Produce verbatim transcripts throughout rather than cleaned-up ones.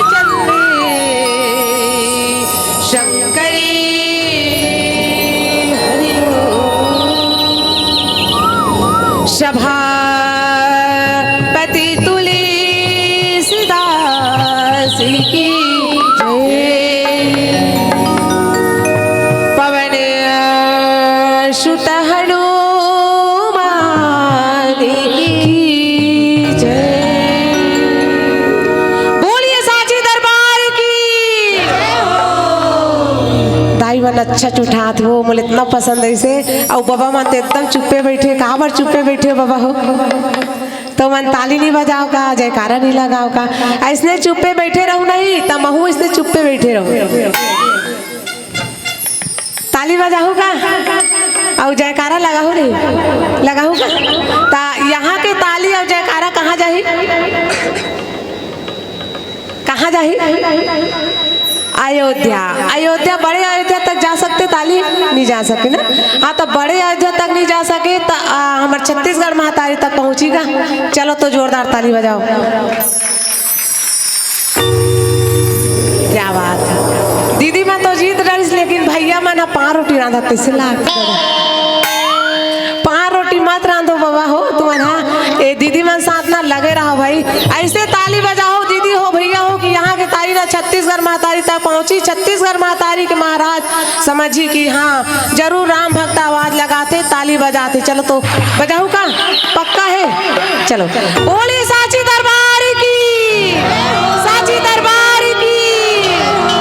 चंद्रे शंकरी हरि ओम। सभापति तुलसीदास की जय। पवन सुत हनुमान की जय। बोलिए साची दरबार की। दाई मन अच्छा चुठात हो, मोला इतना पसंद है इसे। अउ बबा मन तो एकदम चुप्पे बैठे, काबर चुप्पे बैठे हो बबा हो? तो मन ताली नहीं बजाओ का, जयकारा नहीं लगाओ का? ऐसने चुप्पे बैठे रहू नहीं, त महू ऐसने चुप्पे बैठे रहू। ताली बजाहू का? अउ जयकारा लगाहू नहीं? लगाहू का? ता यहाँ के ताली अउ जयकारा कहाँ जाही? कहाँ जाही? अयोध्या। अयोध्या, बड़े अयोध्या तक जा सकते, ताली नहीं जा सके ना? हाँ, तो बड़े अयोध्या तक नहीं जा सके, तो आ, हमारे छत्तीसगढ़ महतारी तक पहुँची का? चलो तो जोरदार ताली बजाओ। क्या बात है। दीदी मन तो जीत डरिस, लेकिन भैया मन ह पाँच रोटी रांधत तइसे लागत। पाँच रोटी मत रांधो बबा हो, तुमन ह ए दीदी मन साथ ना लगे रहो भाई। ऐसे ताली बजाओ दीदी हो, भैया हो, कि यहाँ के ताली ना छत्तीसगढ़ महतारी तक पहुँची। छत्तीसगढ़ महतारी के महाराज समझी कि हाँ, जरूर राम भक्त आवाज लगाथे, ताली बजाथे। चलो तो बजाहू का? पक्का है? चलो, बोले साची दरबार की, साची दरबार की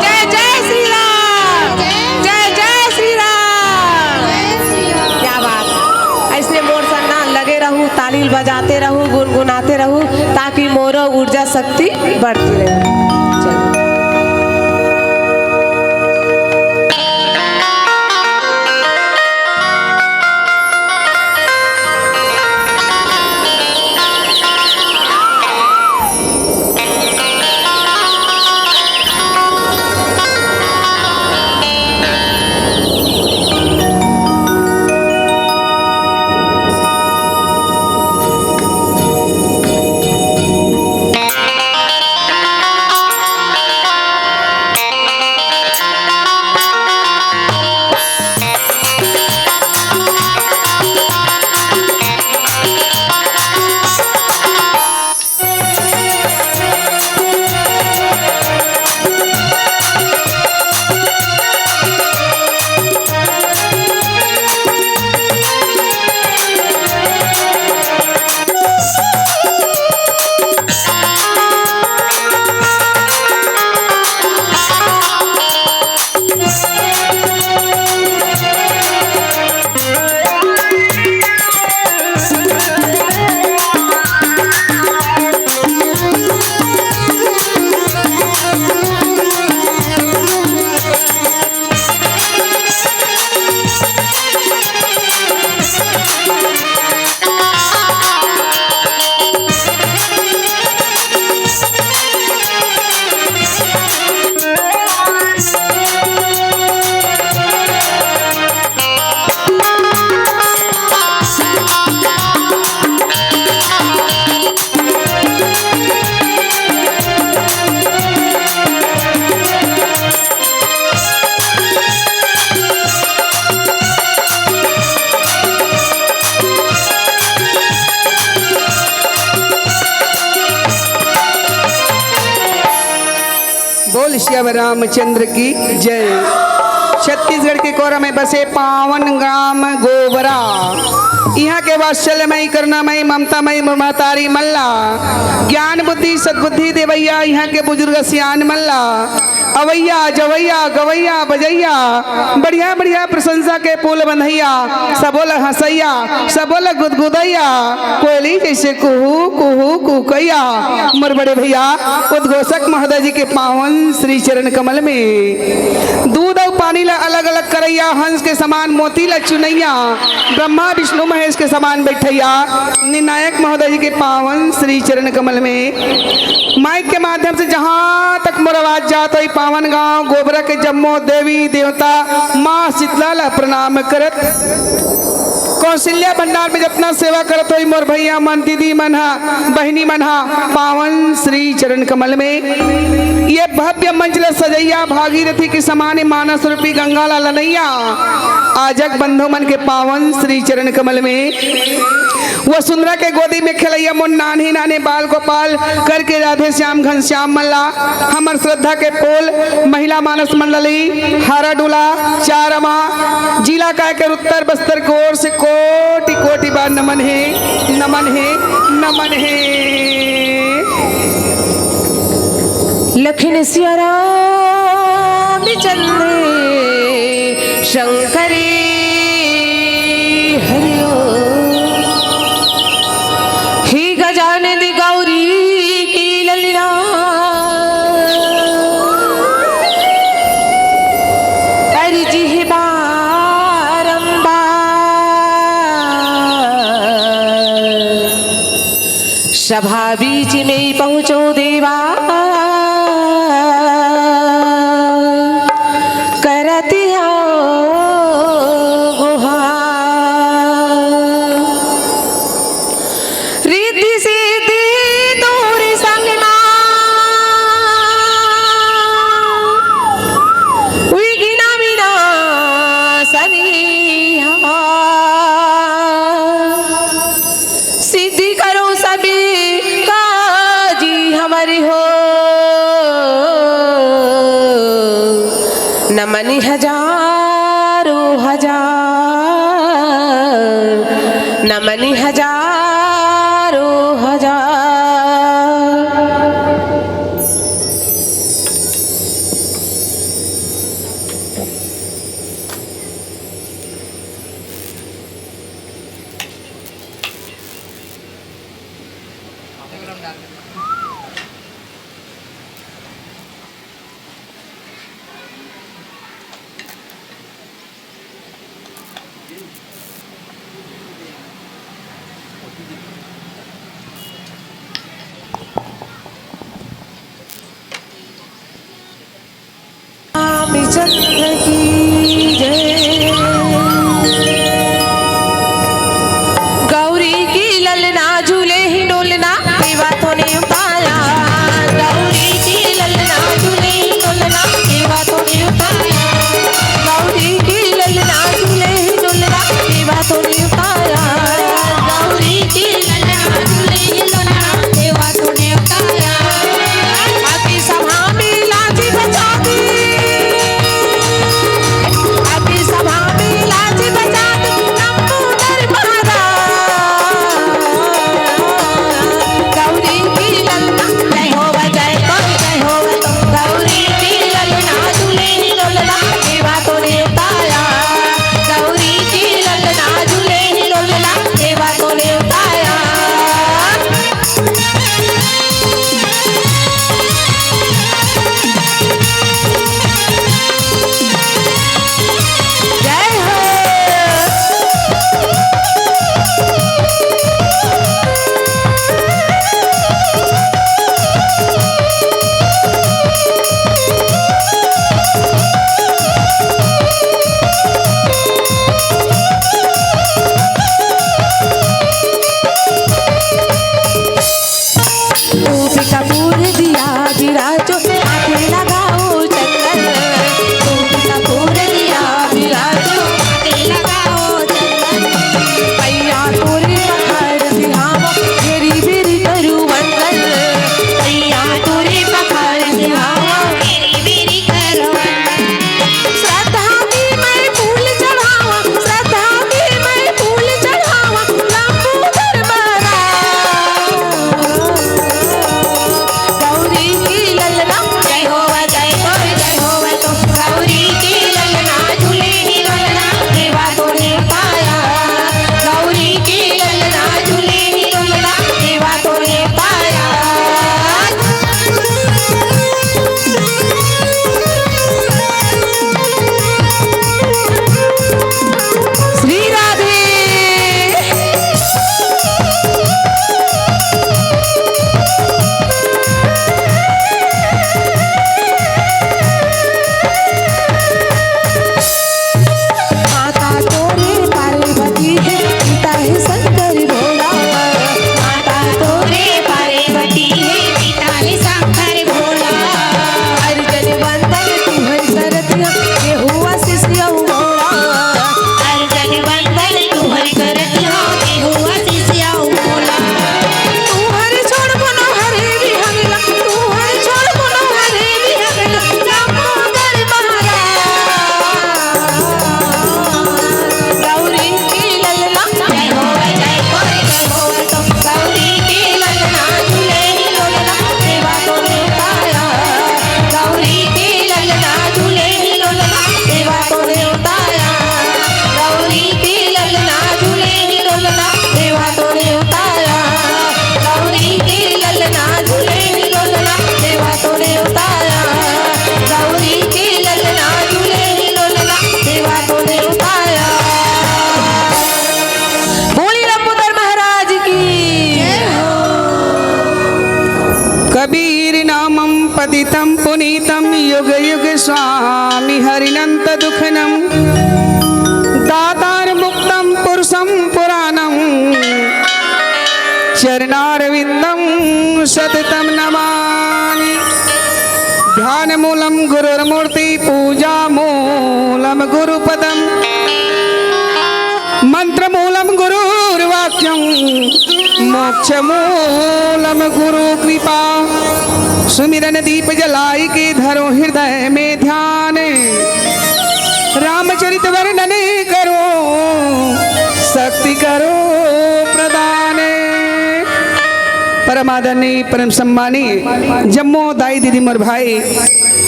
जय। जय श्री राम, जय जय श्री राम। क्या बात। ऐसे मोर संग ना लगे रहू, ताली बजाते रहू, गुनगुनाते रहू, ताकि मोरो ऊर्जा शक्ति बढ़ती रहे। चलो। बोल श्याम रामचंद्र की जय। छत्तीसगढ़ के कोरा में बसे पावन ग्राम गोबरा, इहाँ के वात्सल्यमयी, करुणामयी, ममतामयी महतारी मन ला ज्ञान बुद्धि सद्बुद्धि देवैया, इहाँ के बुजुर्ग सियान मन ला अवैया, जवैया, गवैया, बजैया, बढ़िया, बढ़िया प्रशंसा के पुल बंधैया, सबो ल हंसैया, सबो ल गुदगुदैया, कोयली जैसे कुहू, कुहू, कुकैया। मोर बड़े भैया उद्घोषक महोदय जी के पावन श्री चरण कमल में दूध अउ पानी ल अलग-अलग करैया, हंस के समान मोती ल चुनैया, ब्रह्मा विष्णु महेश के समान बैठैया, निर्णायक महोदय जी के पावन श्री चरण कमल में माइक के माध्यम से जहाँ तक मोर आवाज जात होही, पावन गांव गोबरा के जम्मो देवी देवता माँ शीतला ल प्रणाम करत, कौशल्या भंडार में जतना सेवा करत होई मोर भैया मन, दीदी मन हा, बहिनी मन हा, पावन श्री चरण कमल में ये भव्य मंच ला सजैया, भागीरथी के समान मानस रूपी गंगा ला लनैया, आजग बंधु मन के पावन श्री चरण कमल में वसुंधरा के गोदी में खेलैया मोर नान्हे नान्हे बाल गोपाल करके राधे श्याम घनश्याम मन ला हमर श्रद्धा के पोल महिला मानस मंडली, हारा डोला, चारमा, जिला काय के उत्तर बस्तर की ओर से कोटि कोटि बार नमन हे, नमन हे, नमन हे। लखन सिया राम चंद्र शंकर हरिओ। हे गजानन गौरी की ललना, अर्जी है बारंबार। सभा बीच में पहुँचो देवा, करत हो गुहार। रिद्धि सिद्धि तोर संग मा, विघ्न विनाशनी हा। सिद्धि करो सभी काजी हमरी हो। नमन हजारों हजार, नमन हजारों हजार। रामचंद्र की जय। गौरी की ललना झूले ही डोलना, देवा तो ने उतारा। गौरी की ललना झूले ही डोलना, देवा तो ने उतारा। गौरी की ललना झूले ही डोलना, देवा तो ने उतारा। गौरी की ललना झूले ही डोलना, देवा तो ने उतारा। आती सभा में लाज बचा दी। नीतं युग युग स्वामी हरिनंत दुखनम दातार मुक्तम पुरुषम पुराणम चरणारविंदम सततम नमामि। ध्यान मूलम गुरुर्मूर्ति पूजा मूलम गुरुपदम मंत्र मूलम गुरुर्वाक्यम मोक्ष मूलम गुरु कृपा। सुमिरन दीप जलाई के धरो हृदय में ध्यान। रामचरित वर्णन करो शक्ति करो प्रदान। परम आदरणीय परम सम्मानी जम्मो दाई दीदी मोर भाई,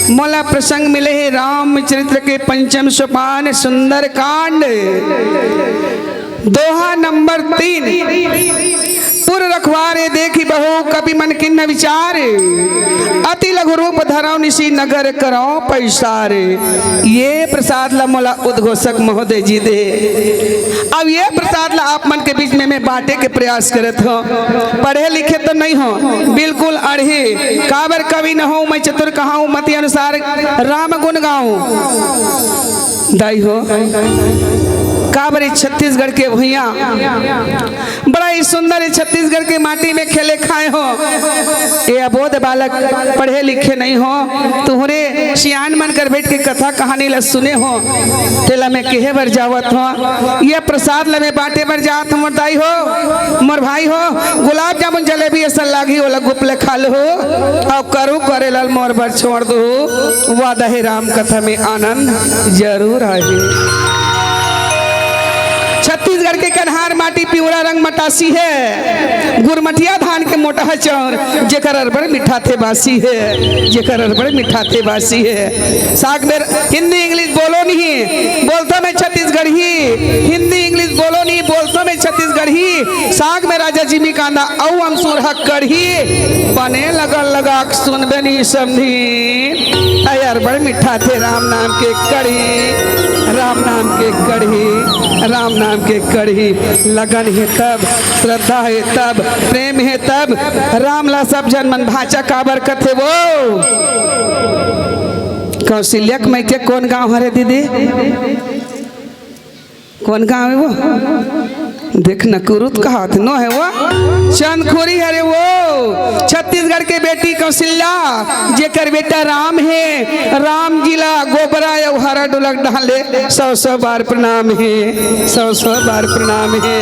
मोला प्रसंग मिले हे रामचरित्र के पंचम सोपान सुंदर कांड। दोहा नंबर तीन। पुर रखवारे देखि बहु कपि मन किन्न विचार। अति लघु रूप धरौ निसि नगर करौ पैसार। ये प्रसाद ला मोला उद्घोषक महोदय जी दे। अब ये प्रसाद ला आप मन के बीच में मैं बांटे के प्रयास करत हूँ। पढ़े लिखे तो नहीं हो, बिल्कुल अड़ही। काबर कवि न हो मैं चतुर कहाऊँ, मति अनुसार राम गुण गाऊँ। दाई हो, काबर ई छत्तीसगढ़ के भुइयां बड़ा ही सुंदर, ई छत्तीसगढ़ के माटी में खेले खाए हो। ये अबोध बालक पढ़े लिखे नहीं हो, तुहरे सियान मन कर बैठ के कथा कहानी ला सुने हो, तेला मैं कहे बर जावत हो। ये प्रसाद ला मैं बांटे बर जात हो, मोर दाई हो, मोर भाई हो। गुलाब जामुन जलेबी असन लागी, ओला गुप ले खा लहू, अउ करू करेला ल मोर बर छोड़ दहू। वादा हे राम कथा में आनंद जरूर आही। छत्तीसगढ़ के कन्हार माटी पिंवरा रंग मटासी हे, गुरमटिया धान के मोटहा चाउर, जेकर अरबड़ मिठाथे बासी हे, जेकर अरबड़ मिठाथे बासी हे। साग में हिंदी इंग्लिश बोलो नहीं, बोलता मैं छत्तीसगढ़ी। हिंदी इंग्लिश बोलो नहीं, बोलता मैं छत्तीसगढ़ी। साग में राजा जिमी कांदा अउ अमसूर ह कढ़ी। बने लगन लगा के सुनबे नहीं समधी। अरे अरबड़ मिठाथे राम नाम के कढ़ी, राम नाम के कढ़ी, राम नाम के कढ़ी। लगन हे तब, श्रद्धा हे तब, प्रेम हे तब। राम ला सब झन मन भांचा काबर कथे वो? कौशल्या के मइके कोन गांव हरे दीदी? कोन गांव हे वो? देख न, कुरुत कहात नो हे वो, चंदखुरी हरे वो। छत्तीसगढ़ के बेटी कौशल्या, जेकर बेटा राम हे, राम जी ला गोबरा अउ हरा डोलक डाले, सौ सौ बार प्रणाम हे, सौ सौ बार प्रणाम हे।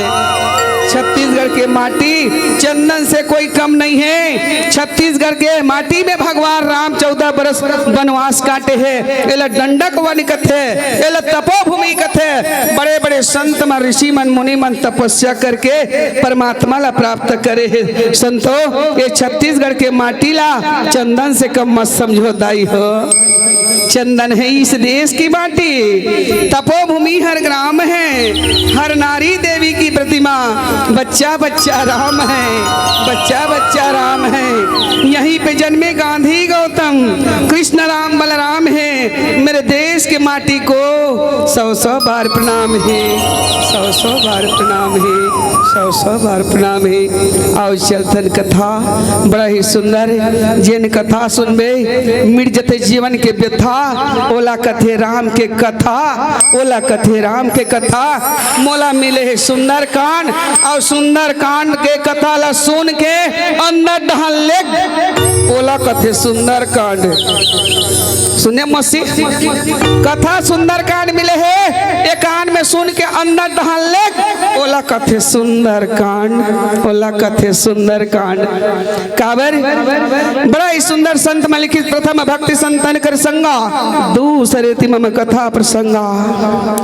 छत्तीसगढ़ के माटी चंदन से कोई कम नहीं हे। छत्तीसगढ़ के माटी में भगवान राम चौदह बरस बनवास काटे हे। एला दंडक वन कथे, एला तपोभूमि कथे। बड़े बड़े संत मन, ऋषि मन, मुनि मन तपस्या करके परमात्मा ला प्राप्त करे हे। संतो, ये छत्तीसगढ़ के माटी ला चंदन से कम मत समझो दाई हो। चंदन हे इस देश की माटी, तपोभूमि हर ग्राम हे, हर नारी देवी की प्रतिमा। बच्चा बच्चा राम हे, बच्चा बच्चा राम हे। यहीं पे जन्मे गांधी गौतम, कृष्ण राम बलराम हे। मेरे देश के माटी को सौ सौ बार प्रणाम हे, सौ सौ बार प्रणाम हे, सौ सौ बार प्रणाम हे। अउ चलथन कथा, बड़ा ही सुंदर। जेन कथा सुनबे, मिट जथे जीवन के व्यथा, ओला कथे राम के कथा, ओला कथे राम के कथा। मोला मिले हे सुंदर कांड, अउ सुंदर कांड के कथा ला सुन के अंदर डहन ले, ओला कथे सुंदर कांड। सुने मसी, कथा सुंदर कांड मिले हे, ए कान में सुन के अंदर डहन ले, ओला कथे सुंदर कांड, ओला कथे सुंदर कांड। काबर? बड़ा ही सुंदर संत मन लिखिस, प्रथम भक्ति संतन कर संगा, दूसरे ति मम कथा प्रसंगा।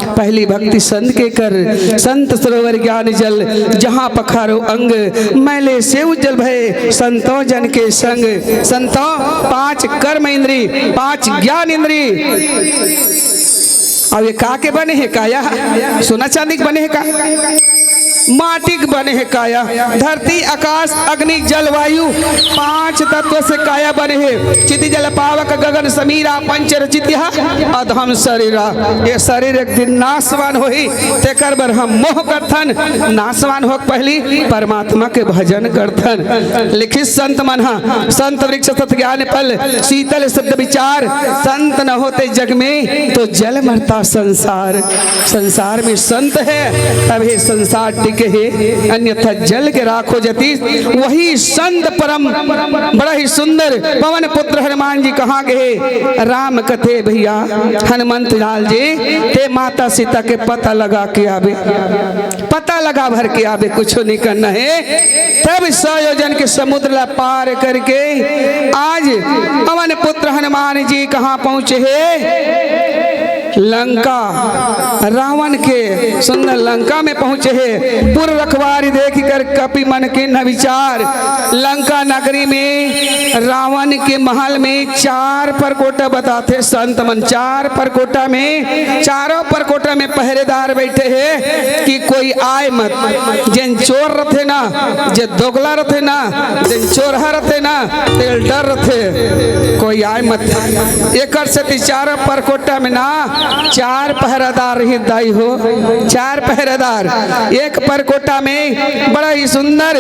पहली भक्ति संत के कर, संत सरोवर ज्ञान जल, जहाँ पखारो अंग, मैले से उज्जल भय संतो जन के संग। संतो पांच कर्म इंद्री, पांच ज्ञान इंद्री। अब ये का के बने हे काया? सोना चांदी के बने हे का? माटी के बने हे काया, धरती, आकाश, अग्नि, जल, वायु, पांच तत्व से काया बने हे। चिति जल पावक गगन समीरा, पंच रचित यह अधम शरीरा। ये शरीर एक दिन नाशवान होही, तेकर बर हम मोह करथन। नाशवान होक पहली परमात्मा के भजन करथन। लिखिस संत मन हा, संत वृक्ष सत ज्ञान फल, शीतल शुद्ध विचार। संत न होते जग में तो जल मरता संसार। संसार में संत है, तभी संसार टिके है, अन्यथा जल के राख हो जाती। वही संत परम, बड़ा ही सुंदर पवन पुत्र हनुमान जी कहाँ गए? राम कथे भैया, हनुमंत लाल जी, ते माता सीता के पता लगा के आबे, पता लगा भर के आबे, कुछ नहीं करना है। तब सौ योजन के समुद्र ला पार करके आज पवन पुत्र हनुमान जी कहाँ पहुँचे हे? लंका, रावण के सुंदर लंका में पहुँचे हे। पुर रखवारी देख कर कपि मन के न विचार। लंका नगरी में रावण के महल में चार परकोटा बताथे संत मन, चार परकोटा में, चारों परकोटा में पहरेदार बैठे हे कि कोई आए मत। जेन चोर रथे ना, जे दोगला रथे ना, जेन चोरहा रथे ना, तेल डर रथे, कोई आए मत। एकर सेती चारों परकोटा में ना चार पहरेदार रही दाई हो, चार पहरेदार। एक परकोटा में बड़ा ही सुंदर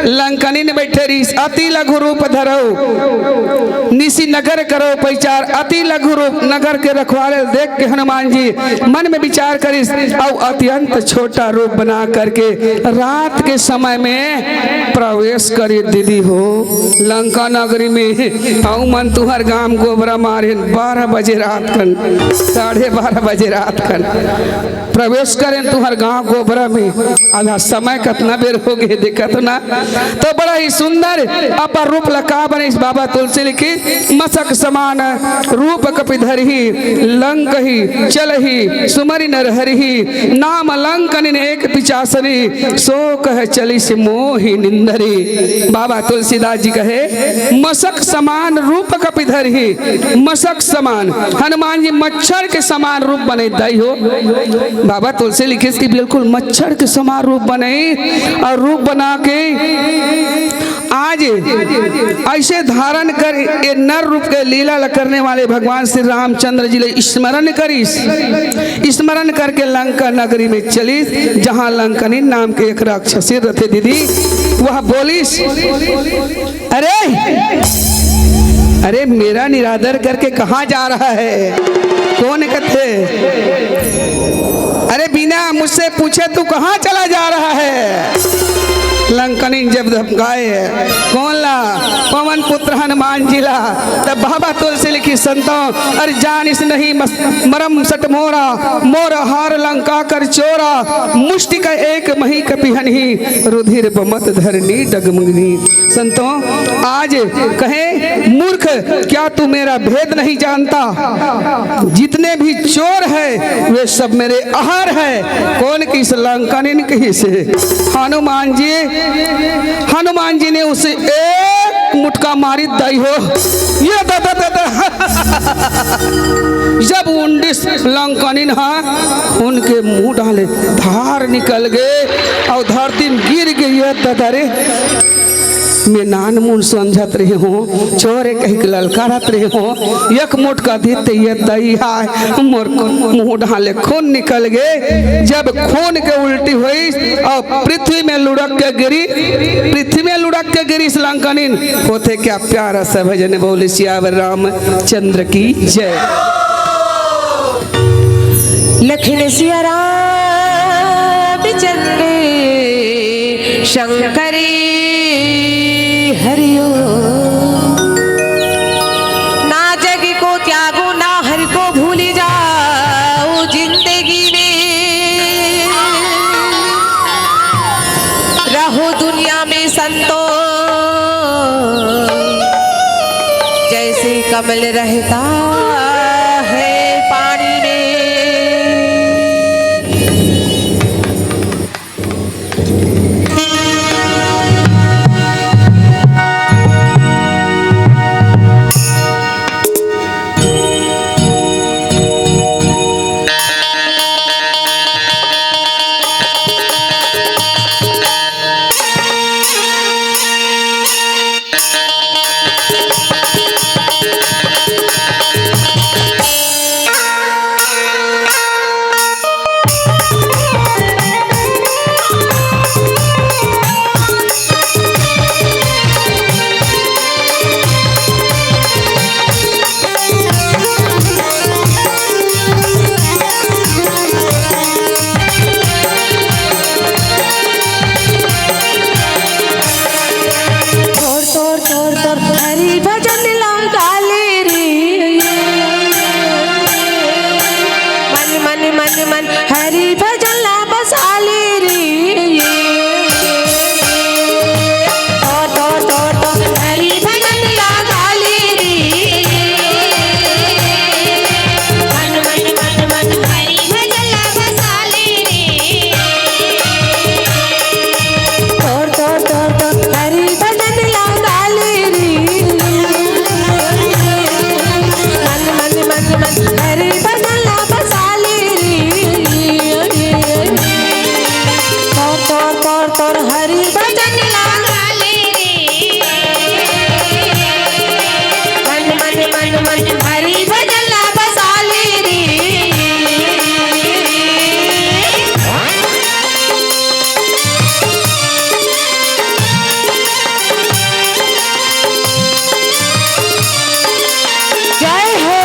लंकनिन बैठे रहिस, अति लघु रूप धरऊ, निशि नगर करो पैचार। अति लघु रूप नगर के रखवारे देख के हनुमान जी मन में विचार करिस, अउ अत्यंत छोटा रूप बना करके रात के समय में प्रवेश करिस दीदी हो लंका नगरी में। अउ मन तुहर गाम गोबरा मारिन बारह बजे रात कन, साढ़े बारह बजे रात कन प्रवेश करेन तुहर गांव गोबरा में। आधा समय कतना बेर हो गए, देखत ना। तो बड़ा ही सुंदर अपर रूप ला का बने इस बाबा तुलसी लिखी, मसक समान रूप कपि धरही, लंकहि चलही सुमरि नर हरही, नाम लंकनिन एक पिचासरी, सो कह चलिस मोहि निंदरी। बाबा तुलसीदास जी कहे, मसक समान रूप कपि धरही, मसक समान, हनुमान जी मच्छर के समान रूप बने दाई हो। बाबा तुलसी लिखिस कि बिल्कुल मच्छर के समान रूप बने, अउ रूप बना के आज ऐसे धारण कर ये नर रूप के लीला ल करने वाले भगवान श्री रामचंद्र जी ले स्मरण करिस। स्मरण करके लंका नगरी में चलिस, जहां लंकनी नाम के एक राक्षसी रथे दीदी, वह बोलिस, अरे, अरे, मेरा निरादर करके कहाँ जा रहा है? कौन कथे? अरे, बिना मुझसे पूछे तू कहाँ चला जा रहा है? लंकनिन जब धमकाए, कौन ला? पवन पुत्र हनुमान जी ला। तब बाबा तुलसी लिखी संतों, अरे जानिस नहीं मस-, मरम सट मोरा, मोर हार लंका कर चोरा, मुष्टि का एक मही कपिहन ही, रुधिर बमत धरनी डगमगनी। संतों, आज कहे, मूर्ख, क्या तू मेरा भेद नहीं जानता? जितने भी चोर है, वे सब मेरे आहार है। कौन किस लंकानिन किस? हनुमान जी, हनुमान जी ने उसे एक मुटका मारी दई हो। ये दादा, दादा। जब उन्नीस लंकानिन हा, उनके मुंह डाले धार निकल गए और धरती में गिर गई। ये दादा रे, मैं नानमुन समझत रहे हों, चोर ए कहिके ललकारत रहे हों, एक मुटका देते ये दई हाय, मोर मुंह डाले खून निकल गए। जब खून के उल्टी होइस और पृथ्वी में लुढ़क के गिरी, पृथ्वी में लुढ़क के गिरी इस लंकानिन। होथे क्या प्यारा सा भजन, बोले सियावर रामचंद्र की जय। लखन सिया रामचंद्र शंकर हरिओ। ना जग को त्यागो, ना हर को भूल जाओ जिंदगी में। रहो दुनिया में संतों, जैसे कमल रहता है पानी में। मन हरि भजन ला बसाली रे। तो, तो, तो, तो, हरि भजन ला गाली रे। मन, मन, मन, मन हरि भजन ला बसाली रे। तोर, तोर, तोर, तोर, हरि भजन ला गाली रे। मन, मन, मन, मन, हरि भजन ला बसाली रे। तोर, तोर, तोर, तोर, हरि भजन ला गाली रे। मन, मन, मन, मन, हरि भजन ला बसाली रे। जय हो।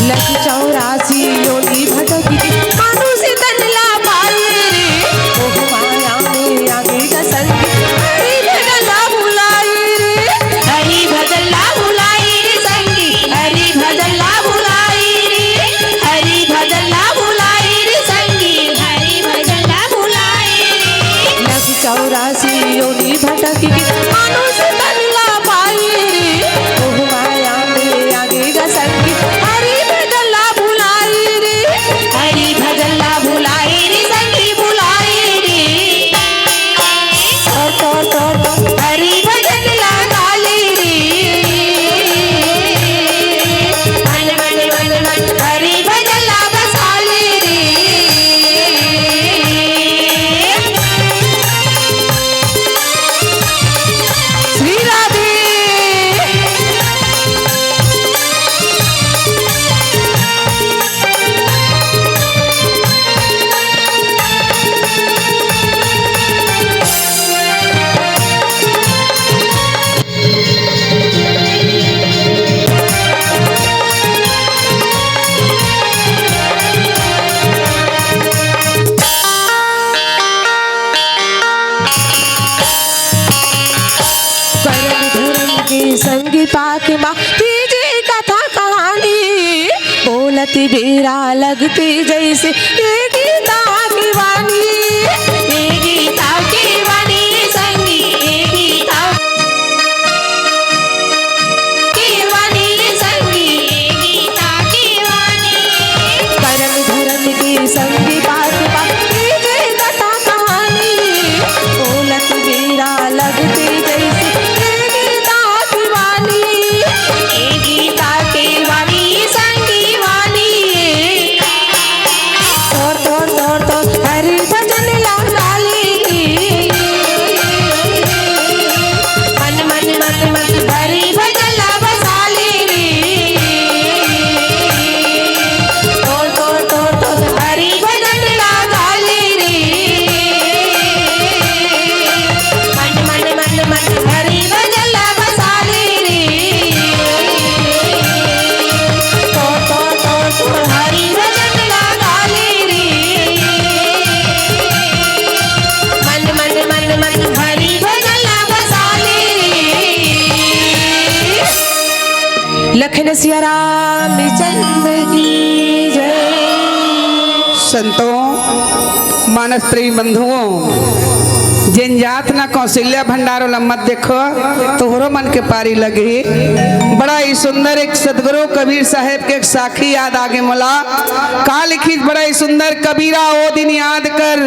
लख चौरासी योनि भटकी के, मानुष तन ला पाई रे। मोह माया में आगे का संग, हरि भजन ला भुलाई रे। हरि भजन ला भुलाई रे संगी, हरि भजन ला भुलाई रे। हरि भजन ला भुलाई रे संगी, हरि भजन ला भुलाई रे। लख चौरासी योनि भटकी के, मानुष तन ला पाई रे। मोह माया में आगे का संगी, हरि भजन ला भुलाई रे। हरि भजन ला भुलाई रे संगी, भुलाई रे। तोर, तोर, तोर, तोर, हरि भजन ला गाली रे। मन, मन, मन, मन, हरि भजन ला बसाली रे। श्री राधे। करम धरम के संगी पाके मा तीजे कथा कहानी, बोलत बेरा लगथे जइसे ये गीता के वाणी। ये गीता के वाणी संगी, ये गीता के वाणी संगी, ये गीता के वाणी। करम धरम के संगी पाके मा तीजे कथा कहानी, बोलत बेरा लगथे जइसे ये गीता के वाणी। ये गीता के वाणी संगी वाणी। तोर, तोर, तोर, तोर, हरि भजन ला गाली। मन, मन, मन, मन, हरि भजन ला बसाली रे। तोर, तोर, तोर, तोर, हरि भजन ला गाली रे। मन, मन, मन, मन, हरि भजन ला बसाली रे। तो, तो, तो, तो, हरि भजन ला गाली रे। मन, मन, मन, मन, हरि भजन ला बसाली रे। लखन सिया रामचंद्र की जय। संतों, मानस प्रेमी बंधुओं, जेन जात ना कौशल्या भंडारो लम्मत देखो, तोहरो मन के पारी लगही। बड़ा ही सुंदर एक सदगुरु कबीर साहेब के एक साखी याद आगे मोला। का लिखिस बड़ा ही सुंदर, "कबीरा ओ दिन याद कर,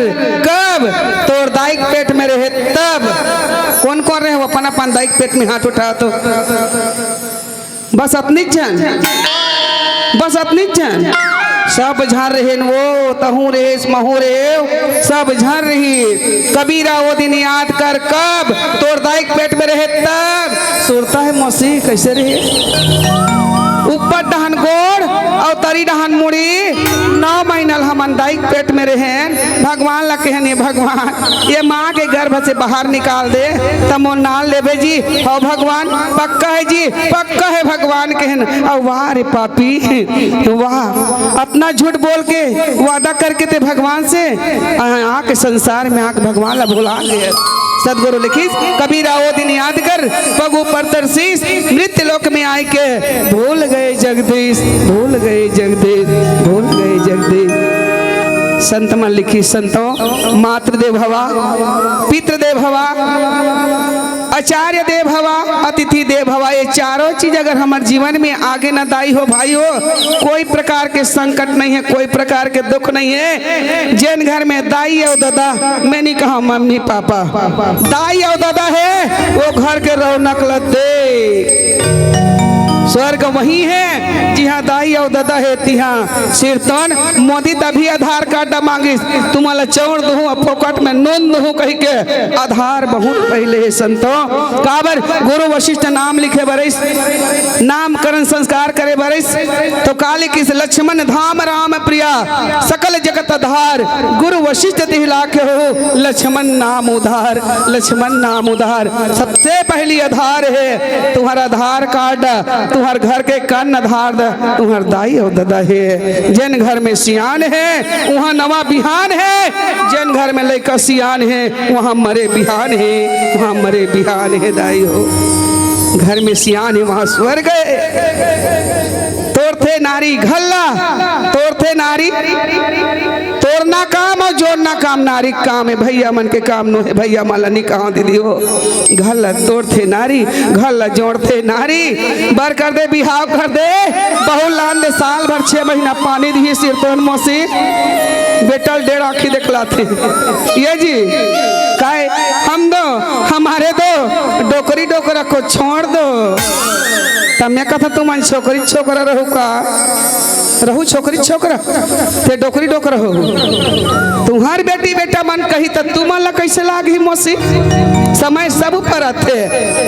कब तोर दाई के पेट में रहे तब।" कौन कौन रहे हो अपन अपन दाई के पेट में, हाथ उठा तो। बस अतनी झन, बस अतनी झन। सब झन रहेन वो, तहूँ रहेस, महूँ रहेव, सब झन रही। कबीरा ओ दिन याद कर, कब तोर दाई के पेट में रहे तब। सुरता है मौसी, कैसे रहे? ऊपर डहन गोड़ अउ तरी डहन मुड़ी। नौ महीना ल हमन दाई के पेट में रहेन। भगवान ला कहेन, "हे भगवान, ये माँ के गर्भ से बाहर निकाल दे, त मोर नाम लेबे जी।" "हव भगवान, पक्का हे जी, पक्का हे भगवान," कहेन। अउ वाह रे पापी, वाह, अतना झूठ बोल के, वादा करके ते भगवान से, आ, आके संसार में आके भगवान ला भुला गए। सतगुरु लिखिस, "कबीरा ओ दिन याद कर, पग ऊपर तरसीस, मृत्यु लोक में आय के, भूल गए जगदीश, भूल गए जगदीश, भूल गए जगदीश।" संत मन लिखिस, संतों, मातृदेव भवा, पितृदेव भवा, आचार्य देव भवा, अतिथि देव भवा, ये चारों चीज अगर हमर जीवन में आगे न दाई हो भाई हो, कोई प्रकार के संकट नहीं है, कोई प्रकार के दुख नहीं है। जेन घर में दाई अउ ददा, मैं नहीं कहा मम्मी पापा, दाई अउ ददा है, वो घर के रौनक ल दे। स्वर्ग वही है, जिहाँ दाई अउ ददा है, तिहाँ सिरतोन। मोदी तभी आधार कार्ड मांगिस, "तुमन ला चौंड़ दुहूँ, फोकट में नून दुहूँ," कहि के आधार बहुत पहले हे संतों। काबर गुरु वशिष्ठ नाम लिखे बरिस, नामकरण संस्कार करे बरिस, तो का लिखिस, "लक्ष्मण धाम राम प्रिया, सकल जगत आधार, गुरु वशिष्ठ तिहि लाखे हो, लक्ष्मण नाम उधार, लक्ष्मण नाम उधार।" सबसे पहली आधार है तुम्हारा आधार कार्ड, तुम्हार घर के कर्णधार तुम्हार दाई अउ ददा हे। जेन घर में सियान हे, उहाँ नवा बिहान हे। जेन घर में लइका सियान हे, उहाँ मरे बिहान हे, उहाँ मरे बिहान हे दाई हो। घर में सियान हे, उहाँ स्वर्ग हे। तोरथे नारी घल्ला, तोरथे नारी तोरना काम अउ जोड़ना काम नारी के काम हे, भइया मन के काम नो हे, भइया मन ला नी कहा दीदी हो। घर ला तोरथे नारी, घर ला जोड़थे नारी, बर कर दे, बिहाव कर दे, बहू लान दे, साल भर छह महीना पानी दिही सिरतोन मौसी, बेटा ल डेढ़ आँखी देखलाथे। ये जी, काय हम दो, हमारे दो, डोकरी डोकरा को छोड़ दो। त मैं कथा तुमन छोकरी छोकरा रहू का? रहू छोकरी छोकरा, ते डोकरी डोकरा हो। तुम्हार बेटी बेटा मन कही त तुमन ला कैसे लागही मौसी? समय सब ऊपर आथे।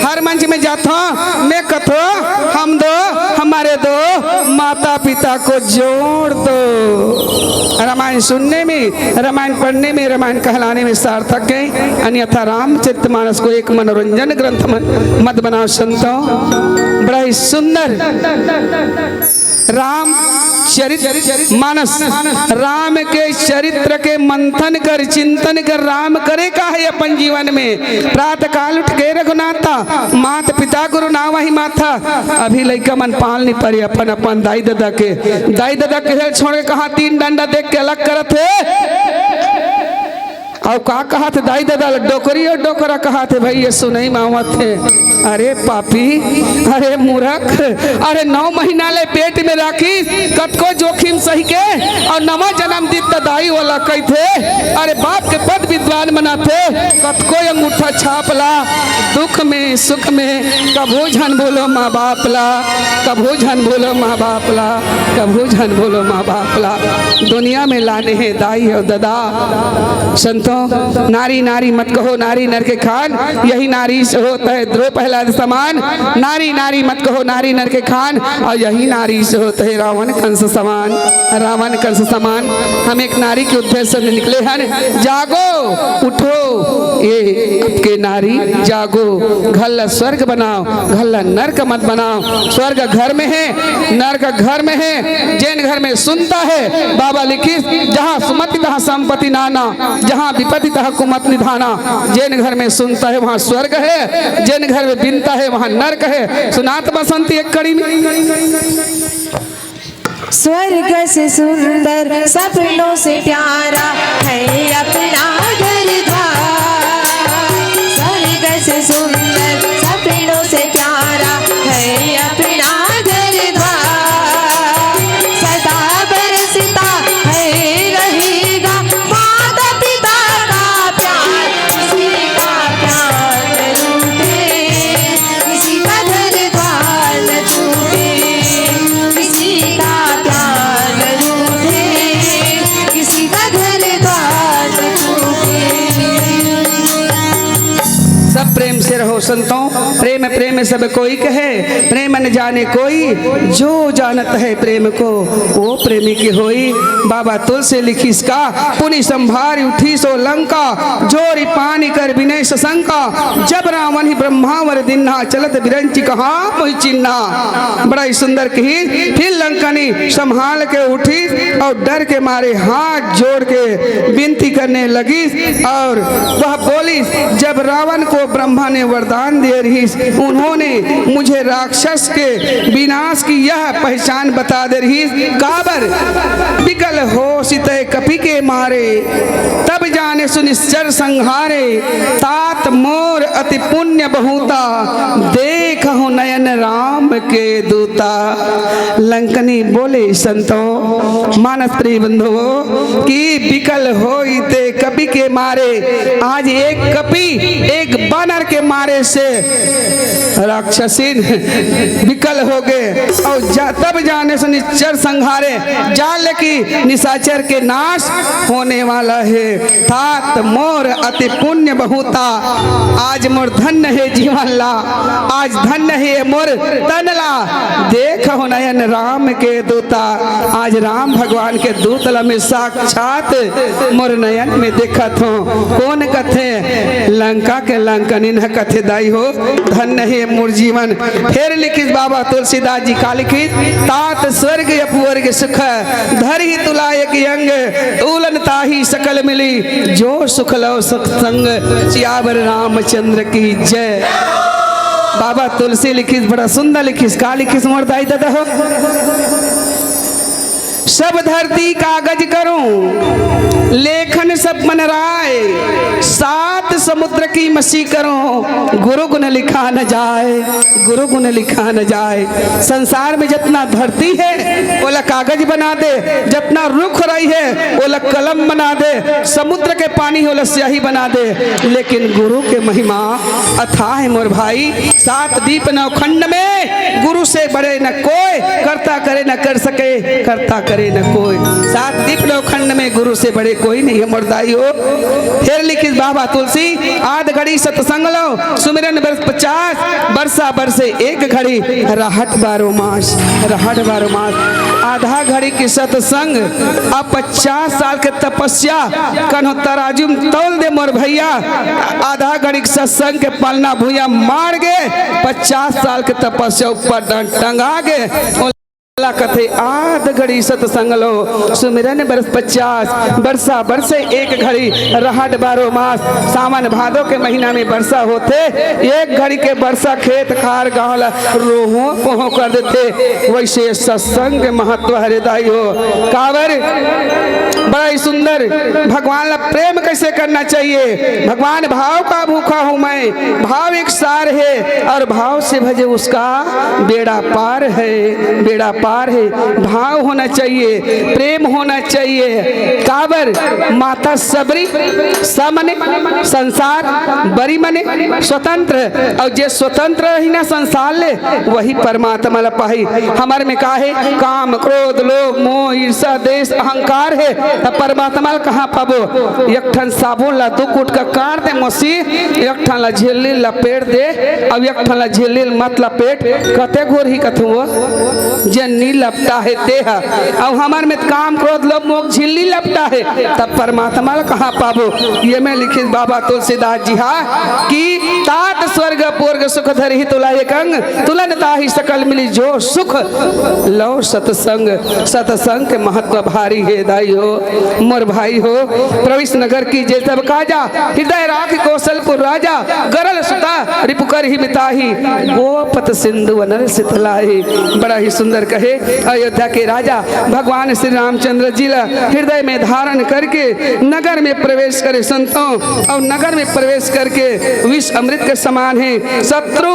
हर मंच में जाथो, मैं कथो, हम दो, हमारे दो, माता पिता को जोड़ दो। रामायण सुनने में, रामायण पढ़ने में, रामायण कहलाने में सार्थक है, अन्यथा रामचरितमानस को एक मनोरंजन ग्रंथ मन-, मत बनाओ संतों। बड़ा ही सुंदर राम चरित मानस, राम के चरित्र के मंथन कर, चिंतन कर, राम करे का है अपन जीवन में। प्रातः काल उठ के रघुनाथा, मात पिता गुरु नावहि माथा। अभी लइका मन पाल नहीं परे अपन, अपन दाई ददा के, दाई ददा के छोड़ के कहाँ तीन डंडा देख के अलग करत हे। अउ का कहत हे दाई ददा ल, डोकरी अउ डोकरा कहत हे भई, ये सुनई म आवत हे। अरे पापी, अरे मूरख, अरे नौ महीना ले पेट में राखिस, कतको जोखिम सहि के, अउ नवा जनम दिस त दाई ओला कहिथे। अरे बाप के पद विद्वान बनाथे, कतको अंगूठा छाप ला, दुख में सुख में कभू झन भूलो माँ बाप ला, कभू झन भूलो माँ बाप ला, कभू झन भूलो माँ बाप ला। दुनिया में लाने हे दाई अउ ददा। संतों, नारी नारी मत कहो, नारी नर के खान, यही नारी से होत है द्रोह प्रहलाद समान। नारी नारी मत कहो, नारी नर के खान, अउ यही नारी से होत है रावण कंस समान, रावण कंस समान। हम एक नारी के उद्देश्य से निकले हन, जागो, उठो, ये आपके नारी जागो, घर ला स्वर्ग बनाओ, घर ला नरक मत बनाओ। स्वर्ग घर में है, नरक घर में है। जेन घर में सुनता है, बाबा लिखिस, "जहाँ सुमति तहाँ संपत्ति नाना, जहाँ विपत्ति तहाँ कुमत निधाना।" जेन घर में सुनता है, वहाँ स्वर्ग है, जेन घर में बिनता है, वहाँ नरक है। सुनात बसंती एक कड़ी में। स्वर्ग से सुंदर सपनों से प्यारा है अपना घर द्वार। स्वर्ग से सुंदर सपनों से प्यारा है अपना घर द्वार। सदा बरसता है रहेगा माता पिता का प्यार। किसी का प्यार न रूठे, किसी का घर द्वार न छूटे, किसी का प्यार न रूठे, किसी का घर द्वार न छूटे। संतों, प्रेम प्रेम सब कोई कहे, प्रेम न जाने कोई, जो जानत है प्रेम को, वो प्रेमी की होई। बाबा तुलसी लिखिस का, पुनि संभारि उठिसो लंका, जोरि पानि कर विनय सशंका, जब रावण ही ब्रह्मा वर दिन्हा, चलत बिरंचि कहा मोहि चिन्हा। बड़ा ही सुंदर कही। फिर लंकनी संभाल के उठी और डर के मारे हाथ जोड़ के विनती करने लगी और वह बोली, जब रावण को ब्रह्मा ने वरदान दे रही, उन्होंने मुझे राक्षस के विनाश की यह पहचान बता दे रही। काबर बिकल होसि तै कपि के मारे, तब जानेसु निश्चर संहारे। तात मोर अति पुण्य बहुता, देखहु नयन राम के दूता। लंकनी बोले संतो, मानस प्रिय बंधुओं, कि बिकल होई तै कपि के मारे। आज एक कपि, एक बानर के मारे से राक्षसीन बिकल हो गए और जा, तब जानेसु निश्चर संहारे, जान ले कि निशाचर के नाश होने वाला है। तात मोर अति पुण्य बहुता, आज मोर धन्य है जीवन ला, आज धन्य है मोर तन ला। देखहु नयन राम के दूता, आज राम भगवान के दूत ला मैं साक्षात मोर नयन में देखत हूँ। कौन कथे? लंका के लंकनिन ह कथे दाई हो, धन्य है मोर जीवन। फिर लिखिस बाबा तुलसीदास जी का लिखिस, तात स्वर्ग अपुवर्ग सुख, धरहि तुला एक अंग, तुलन ताहि सकल मिली, जो सुख लव सत्संग। सियावर रामचंद्र की जय। बाबा तुलसी लिखिस, बड़ा सुंदर लिखिस, का लिखिस मोर दाई ददा हो? सब धरती कागज करूं, लेखन सब मन राय, सात समुद्र की मसी करूं, गुरु गुण लिखा न जाए, गुरु गुण लिखा न जाए। संसार में जितना धरती है, ओला कागज बना दे, जितना रुख रही है, ओला कलम बना दे, समुद्र के पानी ओला स्याही बना दे, लेकिन गुरु के महिमा अथाह है मोर भाई। सात दीप नौ खंड में गुरु से बड़े न कोय, करता करे न कर सके, करता करे न कोय। सात दीप नौ खंड में गुरु से बड़े कोई नहीं है मोर दाई हो। फिर लिखिस बाबा तुलसी, आध घड़ी सत्संग लो, सुमिरन बरस पचास, बरसा बरसे एक घड़ी, रहट बारो मास, रहट बारो मास। आधा घड़ी के सत्संग, अब पचास साल के तपस्या, कन्हो तराजू में तौल दे मोर भैया। आधा घड़ी के सत्संग के पलना भुइयां मार गे, पचास साल के तपस्या ऊपर डं-, टंगा गे। ओला कथे आध घड़ी सत्संग लो, सुमिरन बरस पचास, बरसा बरसे एक घड़ी, रहट बारो मास। सावन भादो के महीना में बरसा होथे, एक घड़ी के बरसा खेत खार गांव ला रोहो पोहो कर देथे। वैसे सत्संग के महत्व हरे दाई हो। काबर बड़ा ही सुंदर भगवान ला प्रेम कैसे करना चाहिए। भगवान भाव का भूखा हूँ मैं, भाव एक सार है और भाव से भजे उसका बेड़ा पार है, बेड़ा पार है। भाव होना चाहिए, प्रेम होना चाहिए। काबर माता सबरी स मने संसार, बरी मने स्वतंत्र, और जे स्वतंत्र रही ना संसार ले, वही परमात्मा ला पाही। हमर में का हे? काम, क्रोध, लोभ, मोह, ईर्षा, द्वेष, अहंकार हे, तब परमात्मा ला कहाँ पाबो? एक ठन साबुन ला दू कुटका काट दे मसी, एक ठन ला झिल्ली लपेट दे, अब एक ठन ला झिल्ली मत लपेट, कते घोर ही कथुओ, जे नी लपटा हे ते ह। अब हमर में काम, क्रोध, लोभ, मोह झिल्ली लपटा हे, तब परमात्मा ला कहाँ पाबो? ये में लिखिस बाबा तुलसीदास जी हा कि तात स्वर्ग अपुवर्ग सुख धरहि तुला एक अंग, तुलन ताहि सकल मिली जो सुख लव सत्संग। सत्संग के महत्व भारी हे दाई हो, मोर भाई हो। प्रवेश नगर की जे सब काजा, हृदय राख कौशलपुर राजा, गरल सुता रिपु करहि मिताही, गोपत सिंधु अनल सितलाही। बड़ा ही सुंदर कहे अयोध्या के राजा भगवान श्री रामचंद्र जी ला हृदय में धारण करके नगर में प्रवेश करे संतों, और नगर में प्रवेश करके विष अमृत के समान हे, शत्रु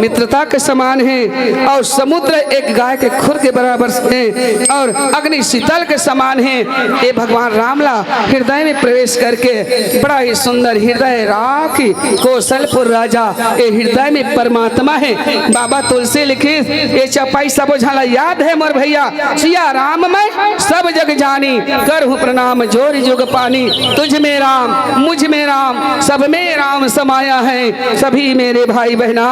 मित्रता के समान हे, और समुद्र एक गाय के खुर के बराबर हे, और अग्नि शीतल के समान हे। ये भगवान राम ला हृदय में प्रवेश करके बड़ा ही सुंदर हृदय राखी कौशलपुर राजा, ये हृदय में परमात्मा हे। बाबा तुलसी लिखिस, ये चपाई सबो झन ला याद है मोर भैया, सिया राम मैं सब जग जानी, करहूँ प्रणाम जोरि जुग पानी। तुझ में राम, मुझ में राम, सब में राम समाया है। सभी मेरे भाई बहना,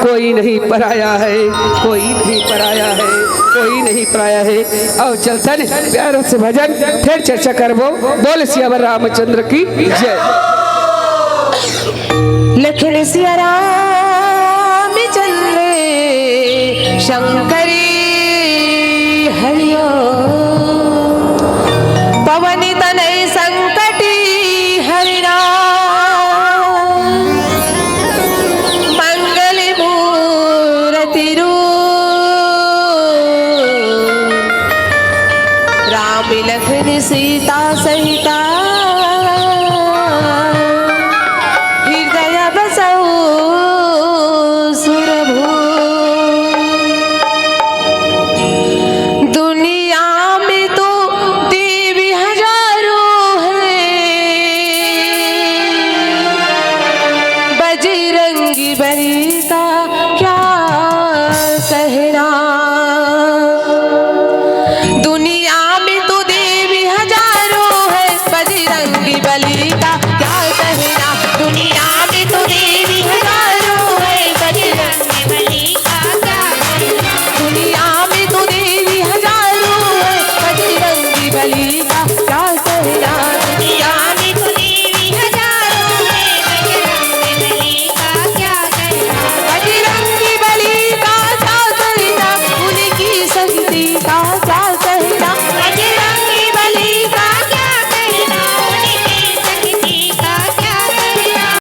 कोई नहीं पराया है, कोई नहीं पराया है, कोई नहीं पराया है। अउ चलथन प्यारा से भजन, फेर चर्चा करबो। बोल सियावर रामचंद्र की जय। लखन सिया राम चंद्र शंकर हरिओ। पवन तनय संकट हरना, मंगल मूरति रूप। राम लखन सीता सहिता, हृदय बसउ सुरभूप। दुनिया में तो देवी हजारों हैं, बजरंगी बलि का